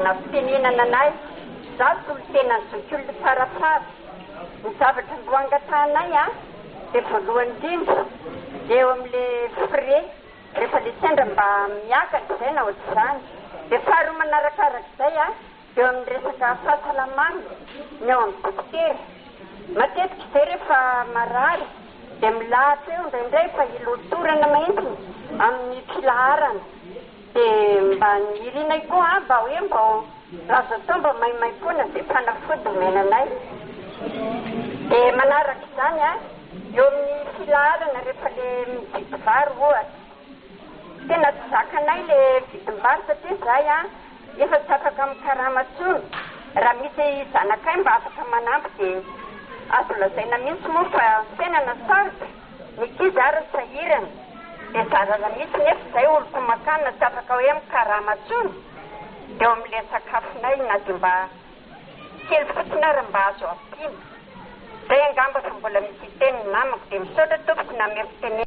fanomezana fitenenana anay. Izaho solontenan'ny zokiolona Tsarafara. Ny zavatra mbo angatahanay an, dia voalohany indrindra dia eo amin'ilay frais rehefa ilay sendra mba miakatra izay na ohatr'izany. Dia faharoa manarakarak'izay an, Eo amin'ny resaka fahasalamana, ny ao amin'ny dokotera. Matetika izay rehefa marary dia milahatra eo indraindray fa ilotorana mihitsy amin'ny filaharana. Dia mba ny irinay koa an, mba hoe mba raha azo atao mba maimaimpoana izay fanafody omena anay. Dia manaraka izany an, eo amin'ny filaharana rehefa ilay mividy vary ohatra. Tena tsy zakanay le vidim-bary satria zahay an efa tsy afaka mikarama tsony, raha misy zanakay mba afaka manampy dia azo lazaina mihitsy moa fa fiainana sarotra, ny ankizy ary sahirana dia zara raha misy nefa izay olon-komakanina tsy afaka hoe mikarama tsony dia eo amin'le sakafonay na dia mba kely fotsiny ary mba azo ampiana. Zay angamba fa mbola misy hiteny ny namako dia misaotra tompoko namehy fitenenana.